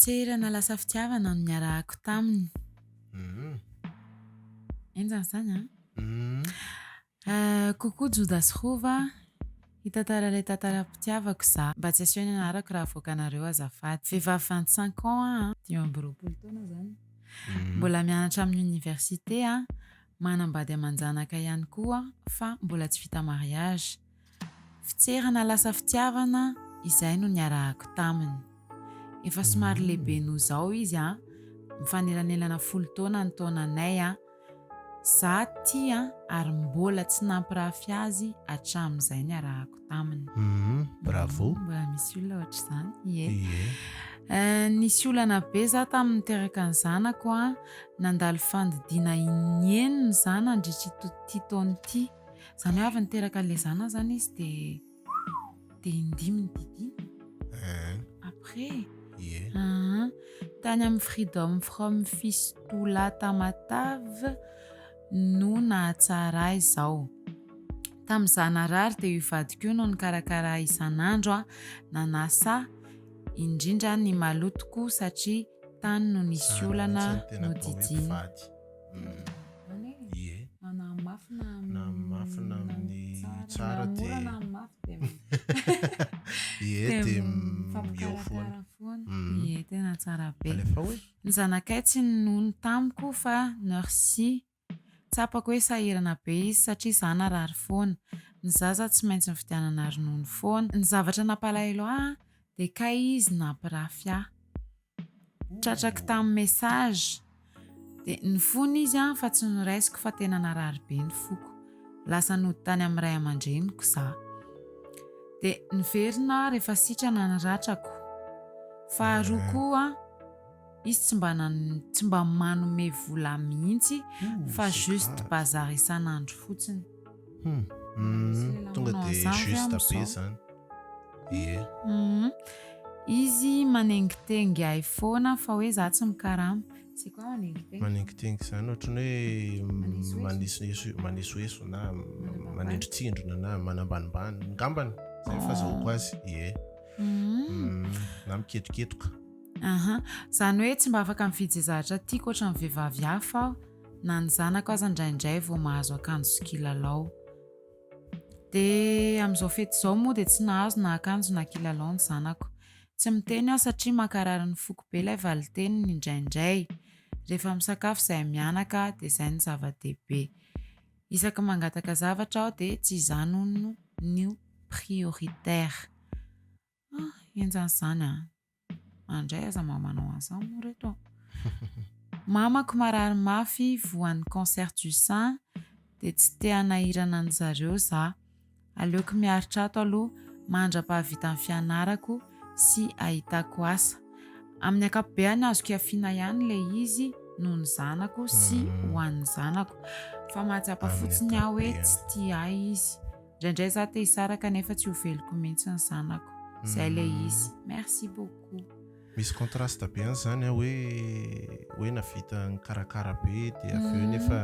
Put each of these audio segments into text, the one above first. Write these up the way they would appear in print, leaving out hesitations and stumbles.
Fitserana lasa fitiavana no niarahako taminy. Henjana izany an! Coucou Joda sy Rova, hitantara ilay tantaram-pitiavako za. Mba tsy asio ny anarako raha avoakanareo azafady. Vehivavy 25 ans aho an, 25 taona izany, mbola mianatra amin'ny université aho, manambady aman-janaka ihany koa fa mbola tsy vita mariage. Fitserana lasa fitiavana izay no niarahako taminy. Efa somary lehibe noho izao izy an, mifanelanelana folo taona ny taonanay an, za tia ary mbola tsy nampirafy azy hatramin'izay niarahako taminy. Humm bravo. Mbola misy olona ohatr'izany, ie. Nisy olana be za tamin'ny niteraka ny zanako an, nandalo fandidiana inenina za nandritra ity taona ity. Izany hoe avy niteraka an'ilay zanany izany izy dia dia indimy nodidiana. Après. Ie. Tany amin'ny Freedom from Fistula Tamatave no nahatsara ahy izao. Tamin'izaho narary dia io vadiko io no nikarakara ahy isan'andro, nanasa ahy, indrindra ny malotoko satria tany no nisy olana nodidiana. Ie. Na amin'ny mafy na amin'ny Na amin'ny mafy na amin'ny tsara na amin'ny mora dia na amin'ny mafy dia Ie dia dia eo mifampikaraka foana. foana. Ie, tena tsara be. Alefa hoe. Ny zanakay tsy ninono tamiko fa Nurse. Tsapako hoe sahirana be izy satria za narary foana. Ny zaza tsy maintsy nividianana ronono foana. Ny zavatra nampalahelo ahy dia kay izy nampirafy ahy. Tratrako tamin'ny message. Dia nifona izy an fa tsy noraisiko fa tena narary be ny foko. Lasa nody tany amin'ny ray aman-dreniko za. Dia niverina aho rehefa sitrana ny ratrako. Faharoa koa izy tsy mba tsy mba manome vola mihitsy fa juste bazary isan'andro fotsiny. Hum, tonga dia juste be zany. Ie. Hum. Izy manengitengy ahy foana fa hoe za tsy mikarama. C'est quoi manengitengy? Manengitengy zany ohatran'ny hoe manesoeso manesoeso na manindritsindrona na manambanimbany ngambany zay ny fahazahoako azy. Ie. Na miketoketoka. Aha. Zany hoe tsy mba afaka mividy izay zavatra tiako ohatran'ny vehivavy hafa aho na ny zanako aza indraindray vao mahazo akanjo sy kilalao. Dia amin'izao fety izao moa dia tsy nahazo na akanjo na kilalao ny zanako. Tsy miteny aho satria mankarary ny foko be ilay valin-teniny indraindray. Rehefa misakafo izahay mianaka dia izay no zava-dehibe. Isaky ny mangataka zavatra aho dia tsy izany hono no prioritaire. Ah, henjana izany an! Andray aza mba manao an'izany moa reto an! Mamako marary mafy voan'ny cancer du sein dia tsy te hanahirana an'zareo za. Aleoko miaritra ato aloha mandra-pahavitan'ny fianarako sy ahitako asa. Amin'ny ankapobeany azoko iafiana ihany ilay izy noho ny zanako sy ho an'ny zanako. Fa mahatsapa fotsiny aho hoe tsy tia ahy izy. Indraindray za te hisaraka nefa tsy ho veloko mihitsy ny zanako. Zay le izy. Merci beaucoup. Misy contraste be any zany an, hoe hoe navita nikarakara be dia avy eo nefa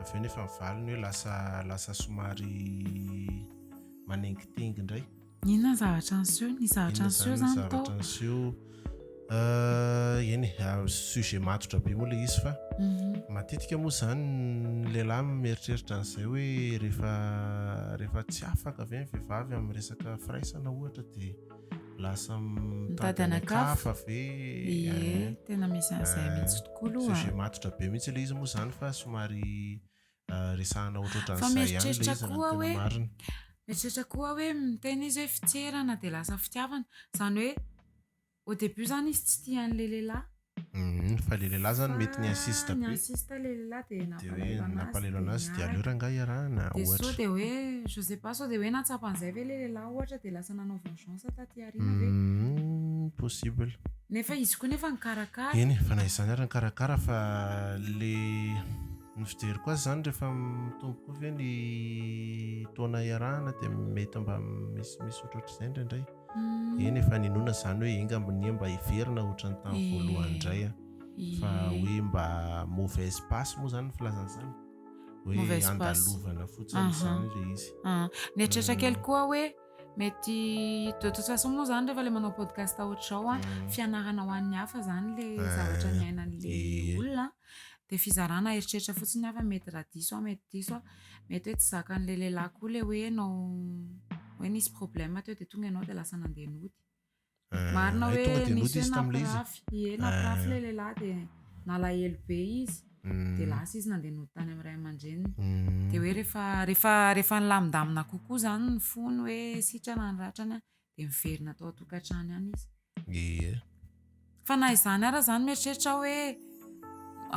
avy eo nefa ny valiny hoe lasa lasa somary manengitengy indray. Inona ny zavatra niseho? Ny zavatra niseho Inona zany zany tao? zavatra niseho? Euh, eny e, ah, sujet matotra be moa ilay izy fa Mhm. matetika moa zany ny lehilahy mieritreritra an'izay hoe rehefa rehefa tsy afaka ve ny vehivavy amin'ny resaka firaisana ohatra dia lasa mitady Mitady any any an-kafa. an-kafa ve? Ie, Eh, tena misy an'izay eh, mihitsy tokoa aloha. Sujet matotra be mihitsy ilay izy moa zany fa somary resahana Fa ohatrohatran'izay ihany ilay mieritreritra izy raha ny koa tena hoe marina. mieritreritra koa hoe miteny izy hoe fitserana dia lasa fitiavana. Izany hoe au début izany izy tsy tia an'ilay lehilahy. Hum, fa ilay lehilahy izany mety Fa ni-insiste be. ni-insiste ilay lehilahy dia Dia hoe nampalahelo anazy nampalahelo dia anazy dia aleo niaraka. rangahy iarahana Dia sao ohatra. dia hoe je sais pas sao dia hoe nahatsapa an'izay ve ilay lehilahy ohatra dia lasa nanao vengeance taty aoriana ve? Hum, possible. Nefa izy koa nefa nikarakara. Eny e, fa na izany ary nikarakara fa le Ny fijeriko azy izany rehefa mitombo koa ve ny taona iarahana dia mety mba misimisy ohatrohatr'izay indraindray. Eny efa ninoana izany hoe enga anie mba hiverina ohatran'ny tamin'ny voalohany indray an. Fa hoe mba mauvaise passe moa izany ny filazana izany. Hoe Mauvaise passe. andalovana fotsiny izany ilay izy. Nieritreritra kely koa aho hoe. Mety de toute façon moa zany rehefa le manao podcast ohatr'izao an, fianarana ho an'ny hafa zany le zavatra niainan'le olona an, dia fizarana eritreritra fotsiny aho fa mety raha diso aho mety diso aho, mety hoe tsy zakan'ilay lehilahy koa ilay hoe ianao hoe nisy problème teo dia tonga ianao dia lasa nandeha nody. Marina Hay hoe tonga dia nisy nody hoe izy tamin'ilay izy. nampirafy, ie nampirafy ilay lehilahy dia nalahelo be izy dia lasa izy nandeha nody tany amin'ny ray aman-dreniny. Dia hoe rehefa rehefa rehefa nilamindamina kokoa izany ny fony hoe sitrana ny ratrany an, dia miverina tao an-tokantrano ihany izy. Ie. Fa na izany ara izany mieritreritra aho hoe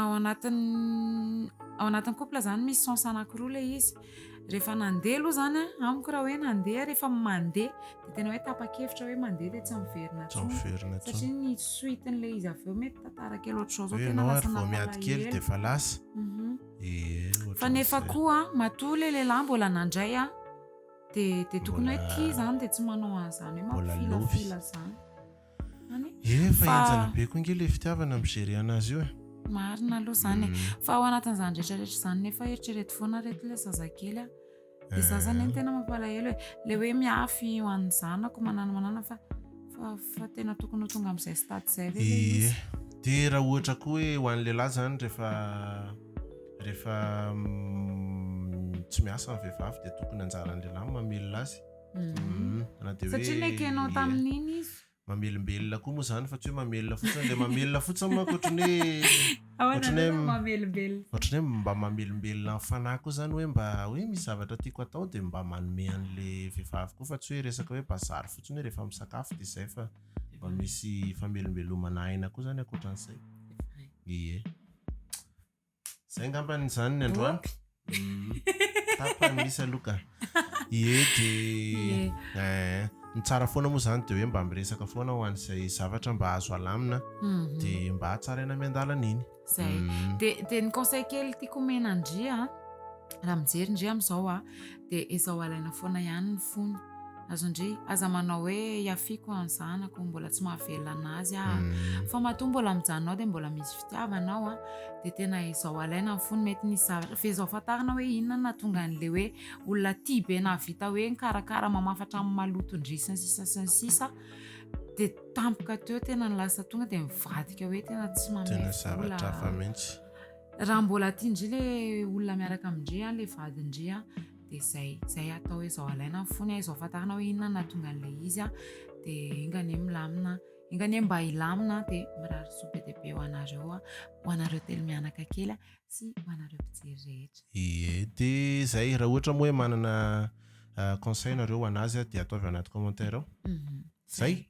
ao anatin'ny ao anatin'ny couple izany misy sens anankiroa ilay izy. Rehefa nandeha aloha izany an, amiko raha hoe nandeha rehefa mandeha dia tena hoe tapa-kevitra hoe mandeha dia tsy miverina Tsy intsony. miverina intsony. Satria ny suite-n'ilay izy avy eo mety tantara kely ohatr'izao zao Hoe tena ianao lasa ary vao miady kely nampalahelo. dia efa lasa. Ie, Fa nefa ohatran'izay. koa matoa ilay lehilahy mbola nandray an, dia dia tokony hoe Mbola- tia izany dia tsy manao an'izany hoe mbola love. mampifilafila izany. Any? Ie, fa Fa- henjana be koa ange ilay fitiavana mi-gérer anazy io e. Marina aloha izany e. Fa ao anatin'izany rehetra rehetra izany nefa eritrereto foana reto ilay zazakely a. Ilay zaza anie no tena mampalahelo e. Ilay hoe miafy ho an'ny zanako manana manana fa fa fa tena tokony ho tonga amin'izay stade izay ve ilay Ie. izy? Dia raha ohatra koa hoe ho an'ny lehilahy izany rehefa rehefa tsy miasa ny vehivavy dia tokony anjaran'ny lehilahy ny mamelona azy. Na dia hoe Satria nekenao ie. tamin'iny izy. Mamelombelona koa moa izany fa tsy hoe mamelona fotsiny. Ilay mamelona fotsiny manko ohatran'ny hoe Ahoana ohatran'ny indray hoe mamelombelona? ohatran'ny hoe mba mamelombelona ny fanahy koa izany hoe mba hoe misy zavatra tiako atao dia mba manome an'ilay vehivavy koa fa tsy hoe resaka hoe bazary fotsiny hoe rehefa misakafo dia izay fa mba misy famelombelomana aina koa izany ankoatran'izay. Ie. Izay angambany izany ny androany. Tapany misy aloha ka. Ie dia eh, ny tsara foana moa izany dia hoe mba miresaka foana ho an'izay zavatra mba azo alamina dia mba hatsaraina miandalana iny. Zay. Dia dia ny conseil kely tiako omena an-dry a, raha mijery ndry amin'izao a, dia ezao alaina foana ihany ny fony. Azon-dry, aza manao hoe hiafiako ny zanako, mbola tsy mahavelona anazy aho. Fa matoa mbola mijanona ao dia mbola misy fitiavana ao a, dia tena ezao alaina ny fony, mety nisy zavatra, fa ezao fantarina hoe inona no nahatonga an'ilay hoe olona tia be nahavita hoe nikarakara mamafa hatramin'ny maloton-dry sy ny sisa sy ny sisa, dia tampoka teo tena ny lasa tonga dia mivadika hoe tena tsy manome Tena vola. zavatra hafa mihitsy. Raha mbola tian-dry ilay olona miaraka amin-dry an, ilay vadin-dry an, dia izay, izay atao hoe izao alaina ny fony, izao fantarina hoe inona no nahatonga an'ilay izy an, dia enga anie milamina, enga anie mba hilamina dia mirary soa be dia be ho anareo an, ho anareo telo mianaka kely an, sy ho anareo mpijery rehetra. Ie, dia izay, raha ohatra moa hoe manana conseil nareo ho an'azy dia ataovy anaty commentaire ao. Zay.